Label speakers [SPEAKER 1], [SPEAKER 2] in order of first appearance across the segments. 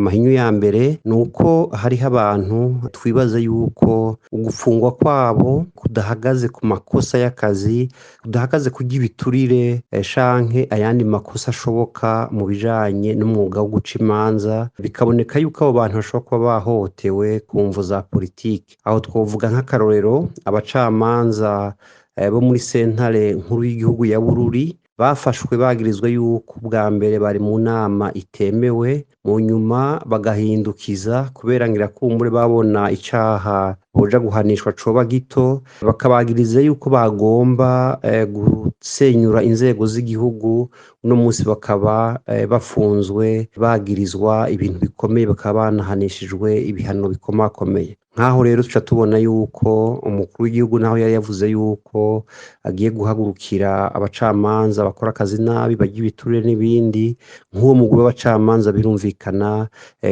[SPEAKER 1] Amahinyu ya mbere ni uko hariho abantu twibaza yuko ugufungwa kwabo kudahagaze ku makosa y'akazi, kudahagaze kurya ibiturire canke ayandi makosa ashoboka mu bijanye n'umwuga wo guca imanza, bikaboneka yuko abo bantu bashobora kuba bahohotewe ku mvo za politike. Aho twovuga nk'akarorero abacamanza bo muri sentare nkuru y'igihugu ya Bururi bafashwe bagirizwa yuko ubwa mbere bari mu nama itemewe, mu nyuma bagahindukiza kubera ngira kumbure babona icaha boja guhanishwa coba gito, bakabagiriza yuko bagomba gusenyura inzego z'igihugu, uno munsi bakaba bafunzwe bagirizwa ibintu bikomeye, bakaba banahanishijwe ibihano bikomakomeye. Nk'aho rero tuca tubona yuko umukuru w'igihugu naho yari yavuze yuko agiye guhagurukira abacamanza bakora akazi nabi, barya ibiturire n'ibindi, nk'uwo mugwi w'abacamanza birumvikana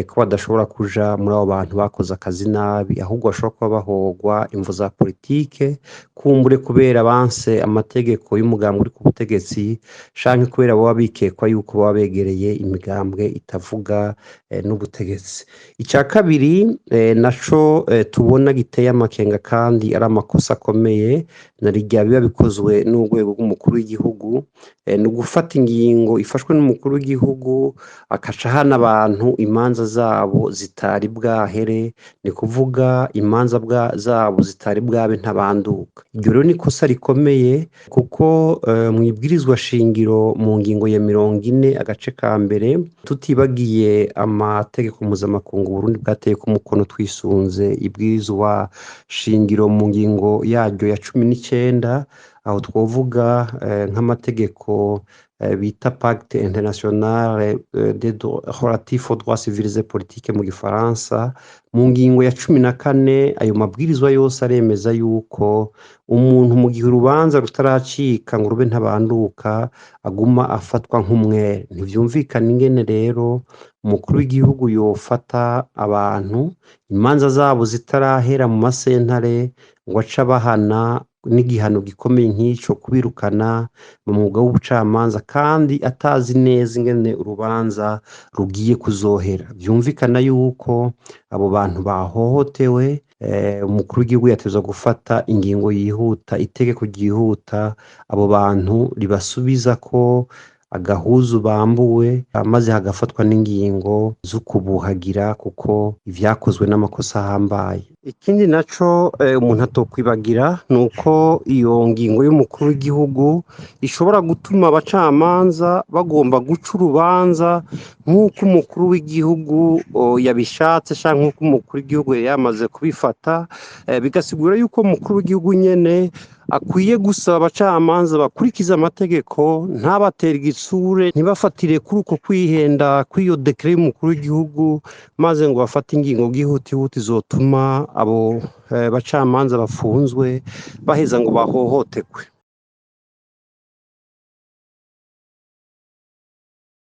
[SPEAKER 1] ko badashobora kuja muri abo bantu bakoze akazi nabi, ahubwo bashobora kuba bahogwa imvo za politike, kumbure kubera banse amategeko y'umugambwe uri ku butegetsi, canke kubera boba bikekwa yuko boba begereye imigambwe itavuga n'ubutegetsi. Ica kabiri naco tubona giteye amakenga kandi ari amakosa akomeye, na rirya biba bikozwe n'urwego rw'umukuru w'igihugu, ni ugufata ingingo ifashwe n'umukuru w'igihugu akaca ahana abantu imanza zabo zitari bwahere, ni kuvuga imanza zabo zitari bwabe ntabanduka. Iryo rero ni ikosa rikomeye kuko mw'ibwirizwa shingiro mu ngingo ya 40 agace ka mbere, tutibagiye amategeko mpuzamakungu Uburundi bwateyeko umukono twisunze ibwirizwa shingiro mu ngingo yaryo ya 19, aho twovuga nk'amategeko bita Pacte international relatif aux droits civils et politiques mu gifaransa, mu ngingo ya 14 ayo mabwirizwa yose aremeza yuko umuntu mu gihe urubanza rutaracika ngo rube ntabanduka aguma afatwa nk'umwere. Ntivyumvikana ingene rero umukuru w'igihugu yofata abantu imanza zabo zitarahera mu masentare ngo ace abahana n'igihano gikomeye nk'ico, kubirukana mu mwuga w'ubucamanza kandi atazi neza ingene urubanza rugiye kuzohera. Vyumvikana yuko abo bantu bahohotewe, umukuru w'igihugu yategerezwa gufata ingingo yihuta, itegeko ryihuta abo bantu ribasubiza ko agahuzu bambuwe, maze hagafatwa n'ingingo zo kubuhagira kuko ivyakozwe n'amakosa ahambaye. Ikindi naco umuntu atokwibagira ni uko iyo ngingo y'umukuru w'igihugu ishobora gutuma abacamanza bagomba guca urubanza nk'uko umukuru w'igihugu yabishatse canke nk'uko umukuru w'igihugu yari yamaze kubifata, bigasigura yuko umukuru w'igihugu nyene akwiye gusaba abacamanza bakurikiza amategeko, ntabatere igitsure, ntibafatire kuri uko kwihenda kw'iyo décret y'umukuru w'igihugu, maze ngo bafate ingingo bwihutihuti zotuma abo bacamanza bafunzwe baheza ngo bahohoterwe.